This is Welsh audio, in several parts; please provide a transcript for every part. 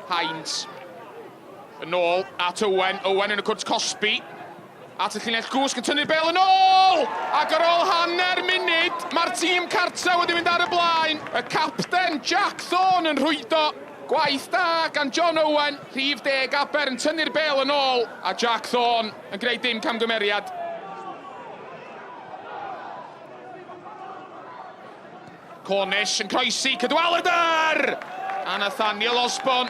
Hines yn ôl at Owen. Owen yn y cwrt cosbi. At y llinell gwsg yn tynnu'r bel yn ôl! Ac ar ôl hanner munud, mae'r tîm cartra wedi mynd ar y blaen. Y capten Jack Thorne yn rhwydo. Gwaith da gan John Owen, rhif deg Aber yn tynnu'r bel yn ôl, a Jack Thorne yn gwneud dim camgymeriad. Cornish yn croesi, Cadwaladr! A Nathaniel Osborne,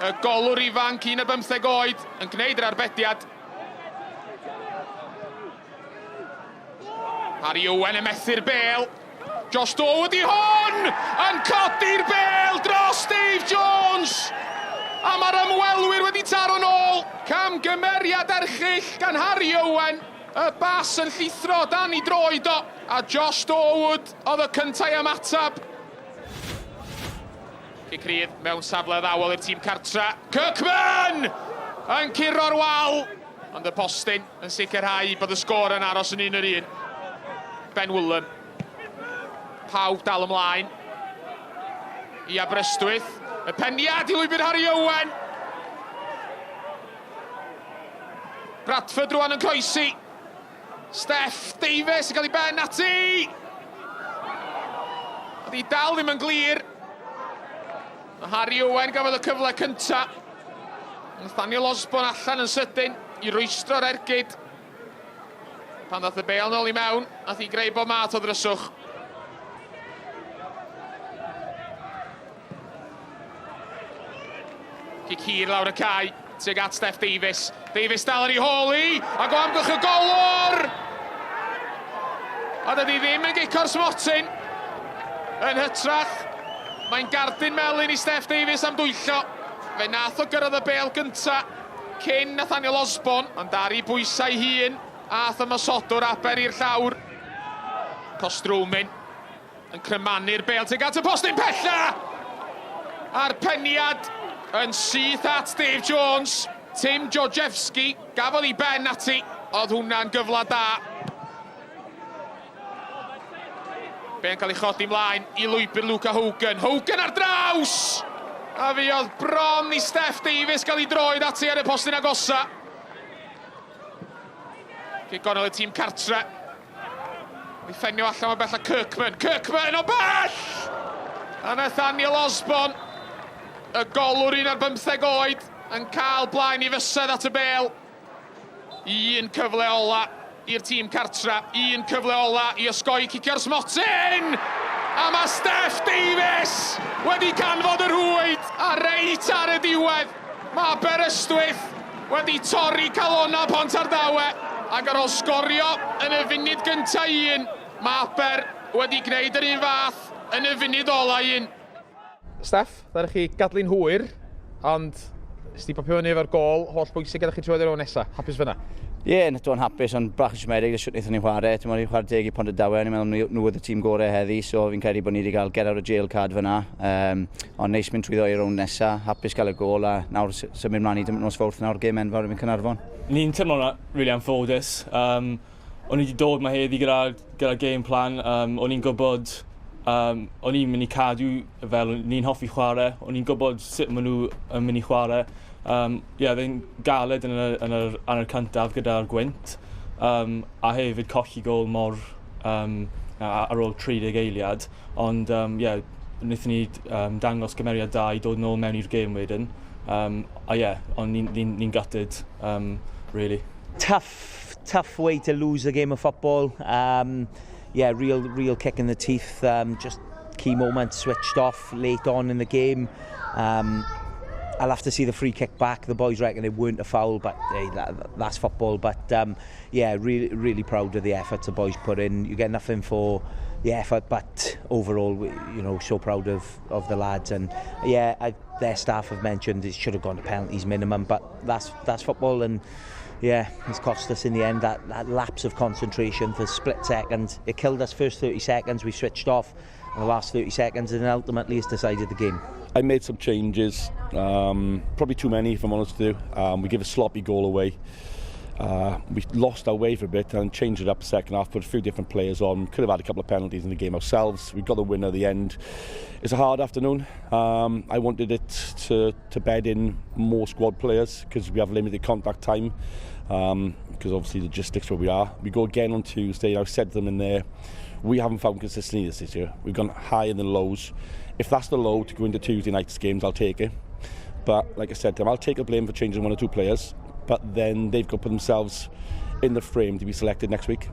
y golwr ifanc, 15 oed, yn gwneud yr arbediad. Harry Owen yn methu'r bel. Josh Doe ydi hwn! Yn codi'r bel dros Dave Jones! A mae'r ymwelwyr wedi taro nôl. Camgymeriad erchyll gan Harry Owen. Y bas yn llithro dan i droed o, a Josh Dorwood oedd y cyntaf i ymateb. Cic rydd mewn safle addawol i'r tîm cartra. Kirkman yn curo'r wal, ond y postyn yn sicrhau bod y sgôr yn aros yn un yr un. Ben Woolham. Pawb dal ymlaen i Aberystwyth. Y peniad i lwybr Harry Owen. Bradford rwan yn croesi. Steff Davies yn cael ei ben ati! Oedd hi dal ddim yn glir. Mae Harry Owen gafodd y cyfle cynta. Nathaniel Osborne allan yn sydyn i rwystro'r ergyd. Pan ddath y bêl nôl i mewn, nath hi greu bob math o ddryswch. Cic hir lawr y cae, tuag at Steff Davies. Davies dal ar ei hôl hi, ac o amgylch y golwr! A dydy ddim yn gico'r smotyn. Yn hytrach, mae'n gardyn melyn i Steff Davies am dwyllo. Fe nath o gyrraedd y bêl gynta cyn Nathaniel Osborne, ond ar ei bwysau hun, ath ymosodwr Aber i'r llawr. Kostromin Yn crymanu'r bêl tuag at y postyn pella! A'r peniad yn syth at Dave Jones. Tim Georgievski gafodd ei ben ati. Oedd hwnna'n gyfle da. Be'n cael ei chodi mlaen i lwybr Luca Hogan. Hogan ar draws! A fi oedd bron i Steff Davies gael ei droed ati ar y postyn agosa. Cic gornel y tîm cartre. Wedi ffenio allan o bell a Kirkman. Kirkman o bell! A Nathaniel Osborne, y golwr un ar bymtheg oed, yn cael blaen i fysedd at y bel. Un cyfle ola i'r tîm cartra, un cyfle ola i osgoi cicio'r smotyn! A mae Steff Davies wedi canfod y rhwyd, a reit ar y diwedd, mae Aberystwyth wedi torri calonnau Pontardawe ac ar ôl sgorio yn y funud gyntaf un, mae Aber wedi gwneud yr un fath yn y funud ola un. Steff, ddaru chi gadlu'n hwyr, ond nes di popio fyny efo'r gôl holl bwysig gyda chi trwodd i'r rownd nesa. Hapus fyna? Ie, yeah, dwi'n hapus, ond bach yn siomedig sut wnaethon ni chwarae. Ti'n meddwl, chwarae deg i Pontardawe, o'n i'n meddwl nhw oedd y tîm gorau heddi, so fi'n credu bod ni wedi cael get out of jail card fyna. Um, ond neis mynd trwyddo i'r rownd nesa, hapus gael y gôl a nawr symud mlaen i nos Fawrth nawr, gêm enfawr yn Caernarfon. Ni'n teimlo'n really anffodus. Um, o'n i wedi dod ma heddi gyda, gyda game plan. Um, o'n i'n gwybod, um, o'n i'n mynd i cadw fel ni'n hoffi chwarae. O'n i'n gwybod sut maen nhw yn mynd i chwarae. Um, yeah, fe'n galed yn y, yn yr, yn yr cyntaf gyda'r gwynt. Um, a hefyd colli gol mor um, ar ôl 30 eiliad. Ond um, yeah, wnaethon ni um, dangos gymeriad da i dod nôl mewn i'r gêm wedyn. Um, a yeah, ond ni'n ni, ni, ni gutted, um, really. Tough, tough way to lose a game of football. Um, yeah, real, real kick in the teeth. Um, just key moment switched off late on in the game. Um, I'll have to see the free kick back. The boys reckon it weren't a foul, but hey, that, that's football. But um, yeah, really, really proud of the effort the boys put in. You get nothing for the effort, but overall, we, you know, so proud of, of the lads. And yeah, I, their staff have mentioned it should have gone to penalties minimum, but that's that's football and yeah, it's cost us in the end that, that lapse of concentration for split second. It killed us first 30 seconds, we switched off in the last 30 seconds and ultimately it's decided the game. I made some changes, um, probably too many if I'm honest with you. Um, we give a sloppy goal away. We lost our way for a bit and changed it up second half, put a few different players on. Could have had a couple of penalties in the game ourselves. We got the win at the end. It's a hard afternoon. I wanted it to bed in more squad players because we have limited contact time, because obviously logistics where we are. We go again on Tuesday. I've said to them in there, we haven't found consistency this year. We've gone higher than lows. If that's the low to go into Tuesday night's games, I'll take it. But like I said to them, I'll take the blame for changing one or two players, but then they've got to put themselves in the frame to be selected next week.